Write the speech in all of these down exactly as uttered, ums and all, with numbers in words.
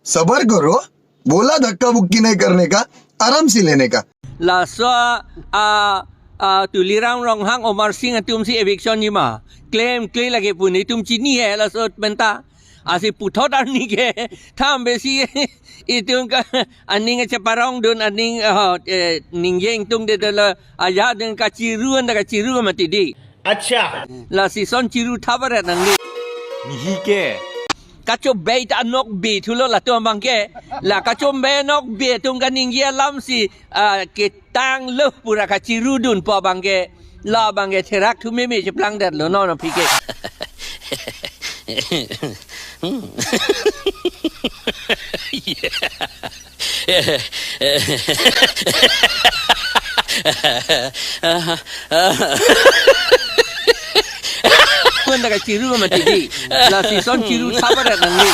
सबर करो, बोला धक्का मुक्की नहीं करने का, आराम से लेने का। Laso a, a, Tuliram Ronghang, Omar Singh atumsi eviction jima. Klemkle lake pu, netum chini he laso penta. Lasi puthot arni ke, thambesi itum ke aning cheparongdun, aning, oh, eh, ningje ingtungde dolo, ajahak dun kachiru, anta kachiru mati di. Acha. Lasi son chiru thabaret nangli. Mihi ke. Kachobei ta nokbe thulo latum abang ke. La kachobei nokbe atum kaningje alamsi, ah, ketanglo pura kachirudunpo abang ke. La abang ke therak thu meme cheplangdetlo, non aphi ke. Anta kachiru mati di. Lasi son chiru thabaret nangli.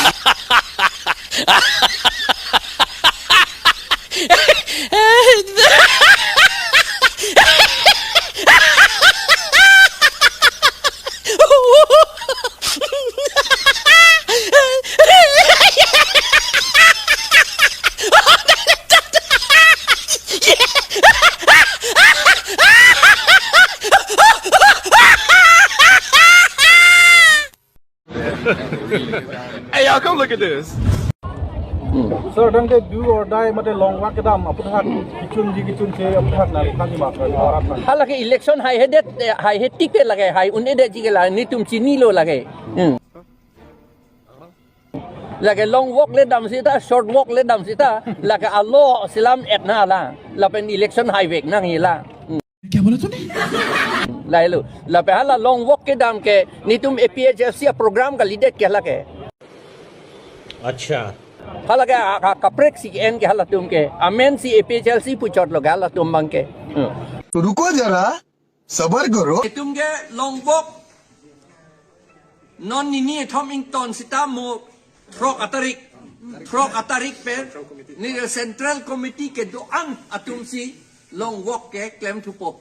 Hey, y'all, come look at this. Sir, tangte do or die mate long walk kedam aphuthak kechunji kechunche aphuthak nangthanji ma, sir? Hala ke election haihedet, eh, haihe tik te lake, hai un-edetji ke la, netum chinilo lake. Hmm. Lake long walk le dam seta, short walk le dam seta, lake alo selam et nang la, lapen election haivek nangji la. Hmm. Kya bola tune? Lahelo. Lapen hala long walk kedam ke netum A P H L C aprogram kalidet ke hala ke. Acha. Hala ke a, a, kaprek si en ke halatum ke. Amensi A P H L C puchotlo ke halatum abang ke. Hmm. तो रुको जरा, सबर करो। Netum ke long walk non nini thom ington seta mo throk atarik, throk atarik pen neli Central Committee kedo-an atumsi long walk keklem thupo.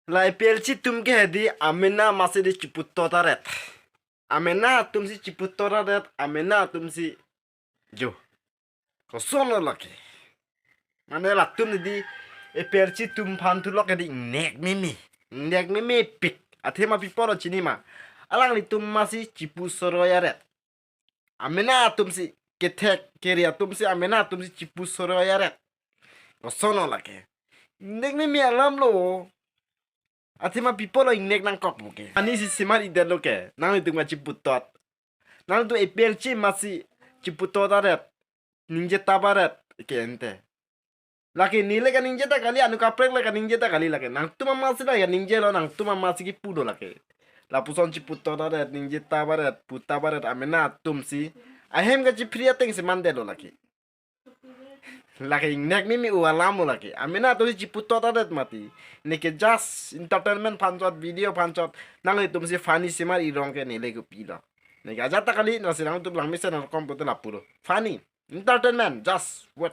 La A P H L C atum ke hedi amena masi di chiputhot aret. Amena atumsi chiputhot aret, amena atumsi jo. Kosonlo lake. Mane latum di A P H L C atum aphan thulok hedi ingnek meme. Ingnek memepik. Athema pi apotlo chini ma. Alanglitum masi chipu soroi aret. Amena atumsi kethek keri atumsi amena atumsi chipu soroi aret. Kosonlo lake. Ingnek meme alamlo. Athema pi apotlo ingnek nangkok buke. Ani si semat idetlo ke. Nanglitum kachiputhot. Nangtum A P H L C masi chiputhot aret. Ningje tap aret ke ante. Lake neli kaningje ta kali, anu kaprek le kaningje ta kali lake. Nangtum amasi la kaningje lo, nangtum amasi kipu do lake. Lapuson chiputhot aret, ningje tap aret, pu tap aret, amena atumsi. Ahem kachiphri atengsi mandetlo lake. Lake ingnek meme u alamlo lake. Amena atumsi chiputhot aret mati. Neke just entertainment aphan chot, video aphan chot. Nanglitumsi funny semat irong ke neli kopilo. Neke ajat ta kali, nasi nangtum langmesen nangkom putu lapu do. Funny. Entertainment, just wait.